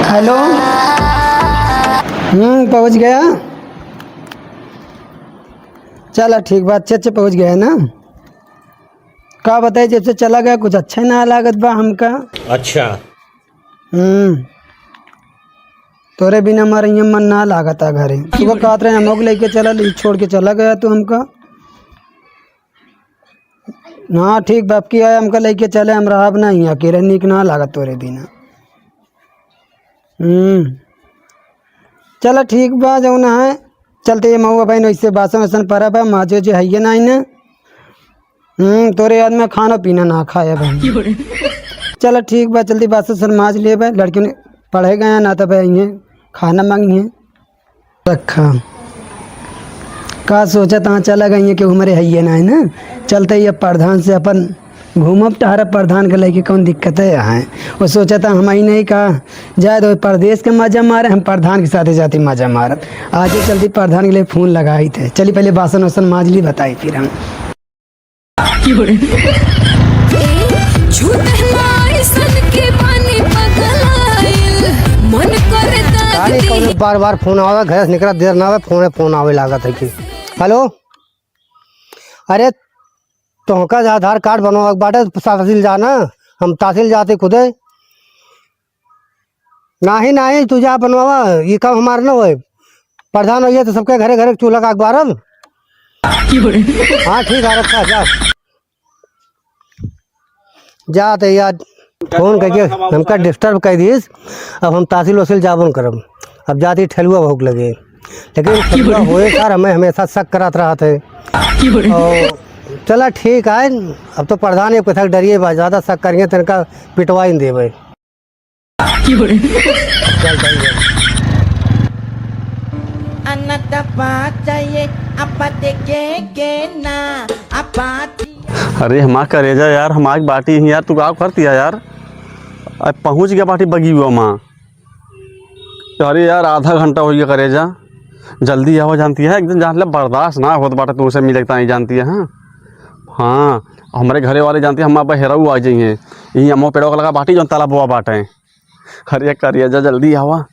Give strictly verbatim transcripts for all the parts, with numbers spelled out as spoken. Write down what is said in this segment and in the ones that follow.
हेलो। हम्म, पहुँच गया। चला ठीक बा, अच्छे अच्छे पहुँच गया ना। का बताई, जब से चला गया कुछ अच्छा ना लागत बा हमका। अच्छा। हम्म, तोरे बिना हमारे यहाँ मन ना लागत आ घरे। सुबह कहत रहे हमको लेके चला, ले छोड़ के चला गया तू हमका। हाँ ठीक बाप की है, हमका लेके चले, हम रहब ना यहाँ अकेले, नीक ना लागत तोरे बिना। हम्म, चला ठीक बा, जौन है चलते ये महुआ बहन वैसे बासन वासन परब है, माजे जे हइये ना आइने। हम्म, तोरे याद में खाना पीना ना खाए बहन। चला ठीक बा, जल्दी बासन वासन माज लेबे, लड़कियों ने पढ़े गए हैं ना, तब ये खाना मांगी है। रखा। का सोचत हाँ चला गई है कि हमारे हइये ना है ना। चलते ही अब प्रधान से अपन घूमब टहरब, प्रधान के लेके कौन दिक्कत है यहाँ। वो सोचत हाँ हम आई नहीं का, जाए दो परदेश के मजा मारे, हम प्रधान के साथे जाते मजा मारब। आज ही चलती प्रधान के लिए फोन लगाई थे। चली पहले बासन वासन माज ली, बताई फिर हम। ए, झूठ माई सन के पानी पगलाइल, मन करे दाग अरे, दी। कौनो बार बार फोन आवे, घर से निकला देर ना आवे, फोन, फोन आवे लागत है कि। हेलो, अरे, तोहका आधार कार्ड बनवावे के बाटे, तहसील जाना, हम तहसील जाते खुदे। नाही, नाही, तू जा बनवावा, ये काम हमार न होए। प्रधान होइए तो सबके घरे घरे चूल्हा का अखबारब। हाँ, ठीक है, रखा, जा। जा तो यार, फोन करके हमका डिस्टर्ब कर दीस, अब हम तहसील वसील जाबो न करब। अब जाती ठेलुआ भूख लगे, लेकिन ठेलुआ होए सर, हमें हमेशा शक करत रहत है। और चला ठीक है, अब तो प्रधान एक कथक डरिए बा, ज्यादा शक करिए तो इनका पिटवाई न देबे। अरे हमार करेजा यार, हमार बाटी ही यार, तू का करती है यार? अब पहुँच गया बाटी बगियुआ माँ। अरे यार, आधा घंटा हो गया करेजा, जल्दी आवा जानती है, एक दिन जान ले बर्दाश्त ना होत बाटे तुमसे मिले के ताई जानती है। हाँ, हाँ, हमरे घरे वाले जानती है, हम अब हेरऊ आ जाइए, यही अमवा पेड़वा के लगा बाटी जौन तालाबवा बाटे। अरे करेजा, जल्दी आवा,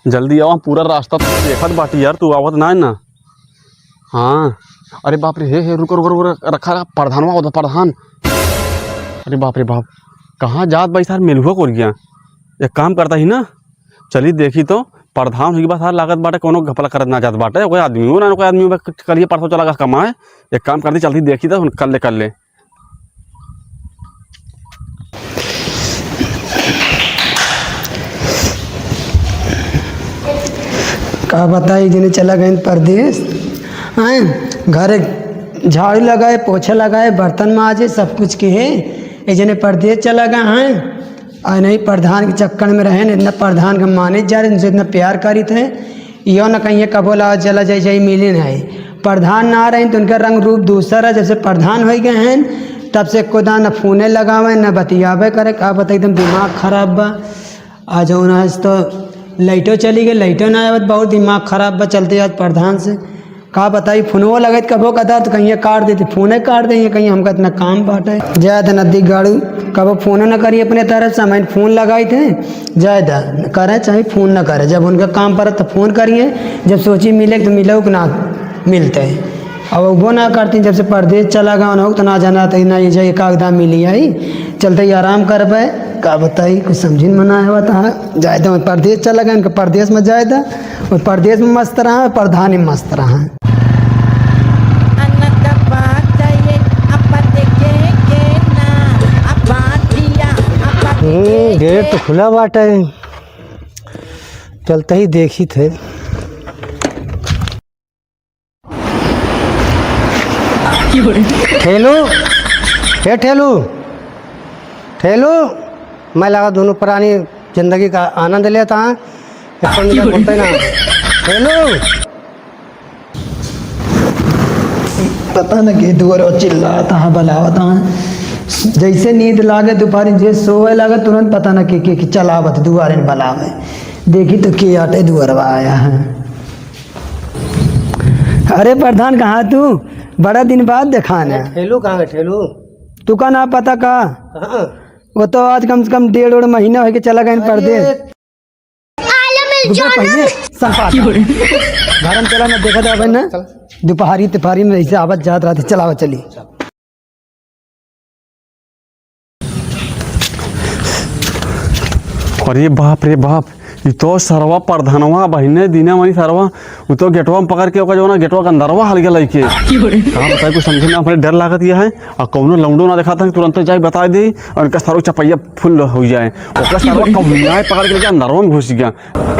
जल्दी आवा, पूरा रास्ता तो देखत बाटी यार, तू आवत ना है ना। हाँ, अरे बाप रे, हे, हे, रुको, रुको, रुको, रखा, रखा, प्रधानवा आवत बा, प्रधान। अरे बाप रे बाप, कहाँ जात बा ई सार मेलुआ कोरिया? एक काम करता ही ना, चली देखी तो, प्रधान हुई बा सार, लागत बाटे कोनो घपला करत ना जात बाटे, कोई आदमी हो ना, कोई आदमी हो, कल ये परसों चला गा कमाए। एक काम करती, चलती देखी तो, कर ले, कर ले। का बताई, जने चला गए परदेश, हैं? घरे झाड़ू लगाए, पोछा लगाए, बर्तन माजे, सब कुछ किहे, ए जने परदेश चला गए हैं। आ नहीं, प्रधान के चक्कर में रहे न, इतना प्रधान के माने जा रहे, इनसे इतना प्यार करीत है, यो न कहिए कबो लावा चला जाई, जाई मिली नहीं। प्रधान ना रहे तो उनका रंग रूप दूसर है, जब से प्रधान होइ गए हैं, तब से एको दान न फोने लगावे, न बतियावे करे। का बताई, एकदम दिमाग खराब बा। आ जौन आज तो लाइटो चली गई, लाइटो ना आवत, बहुत दिमाग खराब बा चलते आज प्रधान से। का बताई, फोनवो लगत कबो कदा तो कहिए काट देती, फोने काट दे, कहिए हमका इतना काम बाटे। जाए द नदी गाड़ू, कबो फोनो न करी अपने तरफ से, हम फोन लगाई थे, जाए द, करे चाहे फोन न करे, जब उनका काम परत तो फोन करिए, जब सोची मिले तो मिलो कि ना मिलते। अब वो ना करती, जब से परदेश चला गया हो तो ना जाना तो ना ये जाए कागदा मिली आई, चलते ही आराम करबे। का बताई, कुछ समझिन मना है बता, जाए तो परदेश चला गया, इनका परदेश में जाए द। वो परदेश में मस्त रहा, प्रधान में मस्त रहा। हम्म, गेट तो खुला बाटे, चलते ही देखी थे। ठेलू, हे ठेलू, ठेलू, मैं लगा दोनों प्राणी जिंदगी का आनंद लेता है, इसको निकल बोलते ना। ठेलू। पता न के दुआर चिल्लात हाँ, बुलावत हाँ। जैसे नींद लागे दोपहरी, जे सोवे लागे तुरंत पता न के, के, के चलावत दुआरे न बुलावे। देखी तो के आटे दुआरवा आया है। अरे प्रधान, कहाँ तू? बड़ा दिन बाद देखान है। ठेलू कहाँ है, ठेलू? तू का ना पता का? कहाँ? वो तो आज कम से कम डेढ़, डेढ़ महीना होके चला गए अरे, परदेश। रुपया पहिले संपाद। घर में चला ना, देखा जावे ना। दुपहरी तिपहरी में ऐसे आवत जात रहते, चलावा चली। अरे बाप रे बाप, ई तो सरवा परधनवा बहिने दिने मनी सरवा, उ तो गेटवा में पकड़ के ओकर जौना गेटवा के अंदरवा हल गेलै के। का बताई, कुछ समझे ना, हमरे डर लागत यह है। और कौनो लौंडो ना देखात है, तुरंत जाई बताई दे और इनका सरवा चपैया फुल हो जाए। ओकर सरवा कौनिया पकड़ के लेके अंदरवा में घुस गया।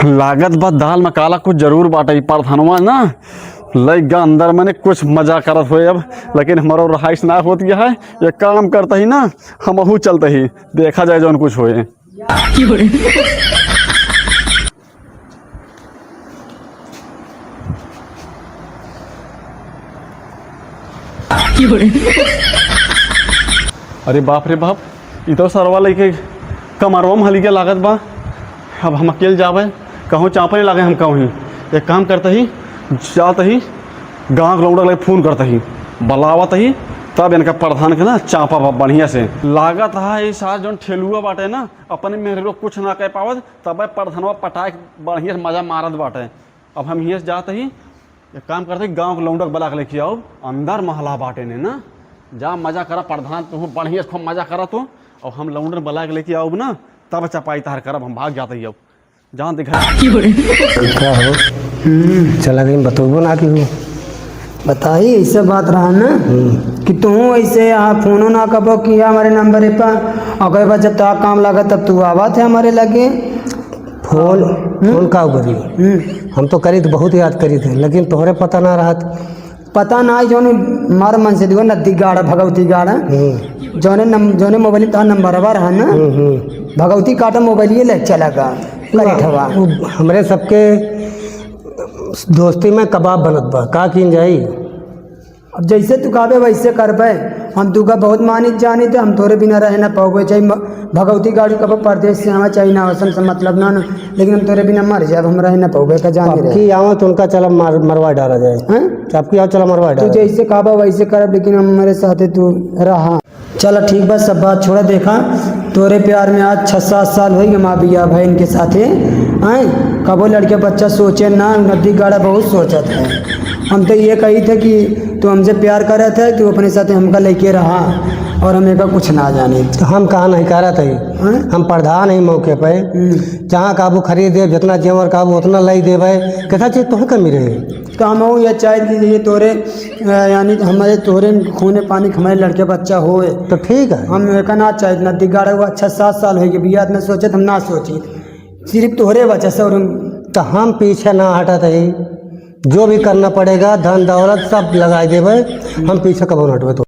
लागत बा दाल में काला कुछ जरूर बाटे, ई परधनवा ना लइका अंदर मने कुछ मजा करत होए अब, लेकिन हमरो रहाइश ना होत यह है। ये काम करता ही ना, हमहू चलता ही, देखा जाए जौन कुछ होए। अरे बाप रे बाप, ई तो सरवा लइके कमरवा में हली के लागत बा। अब हम अकेल जाबे, कहूँ चापे नहीं लागे हमका वहीं। एक काम करता ही, जाता ही, गाँव के लौंडा के फोन करता ही, बुलावत ही, तब इनका परधान के ना चापा बा बढ़िया से। लागत है ई सार जौन ठेलुआ बाटे ना, अपने मेहरे लोग कुछ ना कह पावत, तबे परधनवा पटाए के बढ़िया से मजा मारत बाटे। अब हम हियाँ से जात ही, एक काम करते, गाँव के लौंडा के बुला के लेके आओ, अंदर महला बाटे ने ना, जा मजा करा परधान, तू बढ़िया से खूब मजा करा तू। और हम लौंडन बुला के लेके आओ ना, तब चपाई तहार करब, हम भाग जाते ही अब। जान दे घर। का हो? हम्म। चला गई, बतौबो ना की हो। बताई, ऐसे बात रहा ना कि तू ऐसे यहाँ फोनो ना कबो किया हमारे नंबर पर, और कई बार जब तोहार काम लगा तब तू आवा थे हमारे लगे। फोन, हम्म। फोन का करी? हम्म। हम तो करी तो बहुत याद करी थे, लेकिन तोहरे पता ना रहत। पता ना है, जौने मार मन से दियो, नद्दी गाड़ा, भगवती गाड़ा। हम्म। जौने नम-, जौने मोबाइल तोहार नंबरवा रहा ना, हम्म, हम्म। भगवती काटा मोबाइल ये ले चला गा, करेठवा। वो हमरे सबके दोस्ती में कबाब बनत बा, का कीन जाई? अब जैसे तू कहबे वैसे करबे। हम तू का बहुत मानित जानित है, हम तोरे बिना रह न पाओगे। चाहे म-, भगवती गाड़ी कब परदेश से आवा, चाहे ना, वसन से मतलब ना, ना, लेकिन हम तोरे बिना मर जाब, हम रह न पाओगे, का जान अब रहे। की आवा तो उनका चला मार, मरवा डाला जाए। हैं? अब की आवा चला मरवा तू डाला जाए। जैसे कहबा वैसे करब, लेकिन हमरे साथे तू रहा। चला ठीक बा, सब बात छोड़ा। देखा, तोरे प्यार में आज छह सात साल होई गए, माँ बिया बहन के साथे। आए, कबो लड़के बच्चा सोचे ना, नदी गाड़ा बहुत सोचत है। हम तो ये कही थे कि तू हमसे प्यार करत है, तू अपने साथे हमका लेके रहा और हम एका कुछ ना जाने। तो हम कहाँ नहीं करत है? हैं? हम प्रधान है मौके पे। हम्म। जहाँ काबू खरीद दे, जितना जेवर काबू उतना लाई देबे। कैसा चीज तोहे कमी रहे? तो हम ये चाहे कि ये तोरे, अ, यानी हमारे तोरे खूने पानी के हमारे लड़के बच्चा होए। तो ठीक है। हम एका ना चाहे, इतना दिगाड़ा हुआ, छह सात साल होई गए, बिया इतना सोचे तो हम ना सोची। सिर्फ तोहरे वजह से। और हम तो हम पीछे ना हटत है, जो भी करना पड़ेगा, धन दौलत सब लगाई देबे, हम पीछे कबो ना हटबे। तो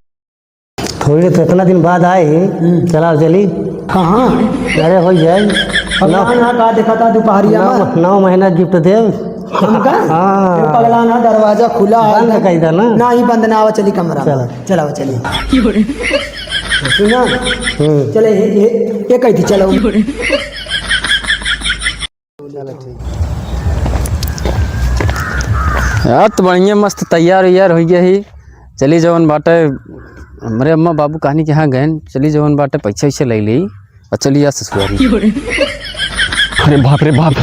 थोड़ी देर तो इतना दिन बाद आए ही, हम्म। चला चली। कहाँ? अरे हो जाए। अब नौ, यहाँ, यहाँ का देखा था दोपहरिया नौ, में? नौ महीना गिफ्ट देव। हमका? हाँ। ये पगला ना, दरवाजा खुला है बंद एकदम। कही था ना। ना ही बंद ना, आवा चली कमरा में। चला। चला, आवा चली। सुना? हम्म। चले, ये, ये, ये कही थी, चलो। चलो, ठीक। यार, तो बढ़िया मस्त तैयार उयार होइ गया ही। चली जवन बाटे, हमरे अम्मा बाबू कहनी कि हाँ गएन, चली जवन बाटे पैसा वैसा ले ली और चली जा ससुरारी। अरे बाप रे बाप,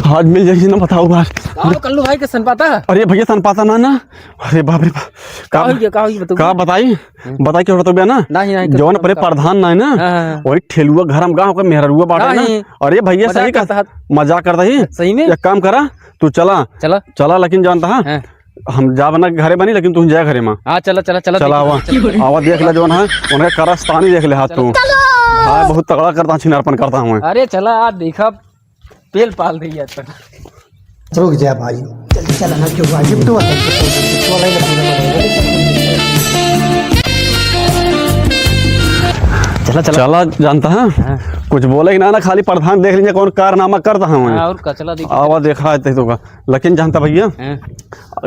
आज मिल जाई ना, बताओ बात। आओ कल्लू भाई के सन पाता। अरे भैया सन पाता ना ना, अरे बाप रे बाप। का का, होई गया, का होई गया, बताओ। का बताई? हम्म। बताई के होता बे ना? नहीं, नहीं, जौन कब, परे कब? प्रधान ना है ना, हाँ, हाँ, हाँ। वही ठेलुआ घर हम गाँव का मेहरुआ बाटे ना। नहीं। अरे भैया, मजाक सही का करता है। मजाक करता ही। सही में? एक काम करा, तू चला। चला। चला, लेकिन जानता है, हाँ। हम जाब ना घरे बनी, लेकिन तू जा घरे में। हाँ, चला, चला, चला, चला, देखी, आवा। चला, चला। आवा, देख ले जौन है, उनके करस्तानी देख ले हाथ चला। तू। भाई, बहुत तगड़ा करता, छिनारपन करता हूँ मैं। अरे चला, आज देखा। पेल पाल रही है तो। रुक जा भाई। चल, चल ना, क्यों भाई? गिफ्ट वाला, गिफ्ट वाला ही लगेगा। चला, चला। चला, जानता है? हाँ। कुछ बोले ही ना, ना, खाली प्रधान देख लीजिए, कौन कारनामा करता है वहीं। हाँ, और का, चला देखिए। आवा देखा है तो का। लेकिन जानता भैया, हाँ।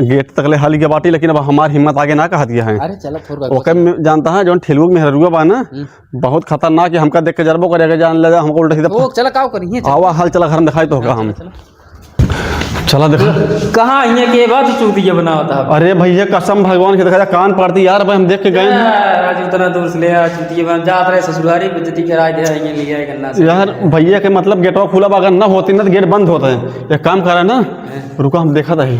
गेट तक ले हाली के बाटी, लेकिन अब हमार हिम्मत आगे ना कहत गया है। अरे, चला, थोड़ा ओके, में जानता है, जौन ठेलुआ के मेहरुआ बा ना, हम्म। बहुत खतरनाक है, हमका देख के जरबो करे, अगर जान ले जा, हमको उल्टा सीधा ओ, चला, काव करी, ये चला। आवा, हाल चला, घर में दिखाई तो होगा चला, हम। चला, चला। चला देखा। कहाँ हियाँ के बात चूतिया बनावत है? अरे भइया, कसम भगवान के, देखा जा, कान पकड़ती यार, भाई हम देख के गए हैं। यार, आज उतना दूर से ले आया, चूतिया बना, जात रहे ससुरारी, बेइज्जती कराए दे, हियाँ ले आए गन्ना से। यार, भइया के मतलब गेटवा खुला बा, अगर ना होती ना तो गेट बंद होता है। एक काम करा ना, हैं? रुको, हम देखा था ही।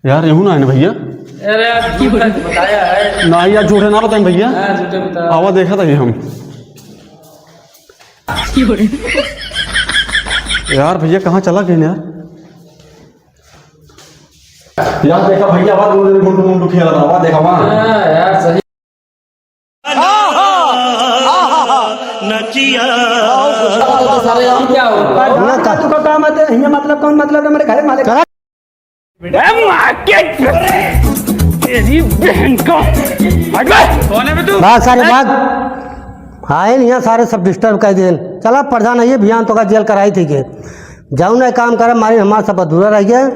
यार, यहू ना है ना भइया? अरे यार, झूठ है, बताया है। ना यार, झूठे ना बताएं भइया। हाँ, झूठे बता। आवा देखा था ये हम। यार भइया, कहाँ चला गए यार? यार देखा भइया, आवा दो दिन गुंडू गुंडू खेल रहा, आवा देखा वहाँ। हाँ यार, सही। अरे, हम क्या हो? ना का, तू का काम है, हियाँ मतलब कौन मतलब है मेरे घरे मालिक? ए, मार के तेरी बहन को। हट बे। कौन है बे तू? भाग सारे, भाग। आए नहीं यहाँ सारे, सब डिस्टर्ब कर दिए। चला प्रधान, आइए भियान तो का जेल कराई थी के। जाऊ ना काम कर, मारी हमारा सब अधूरा रह गया।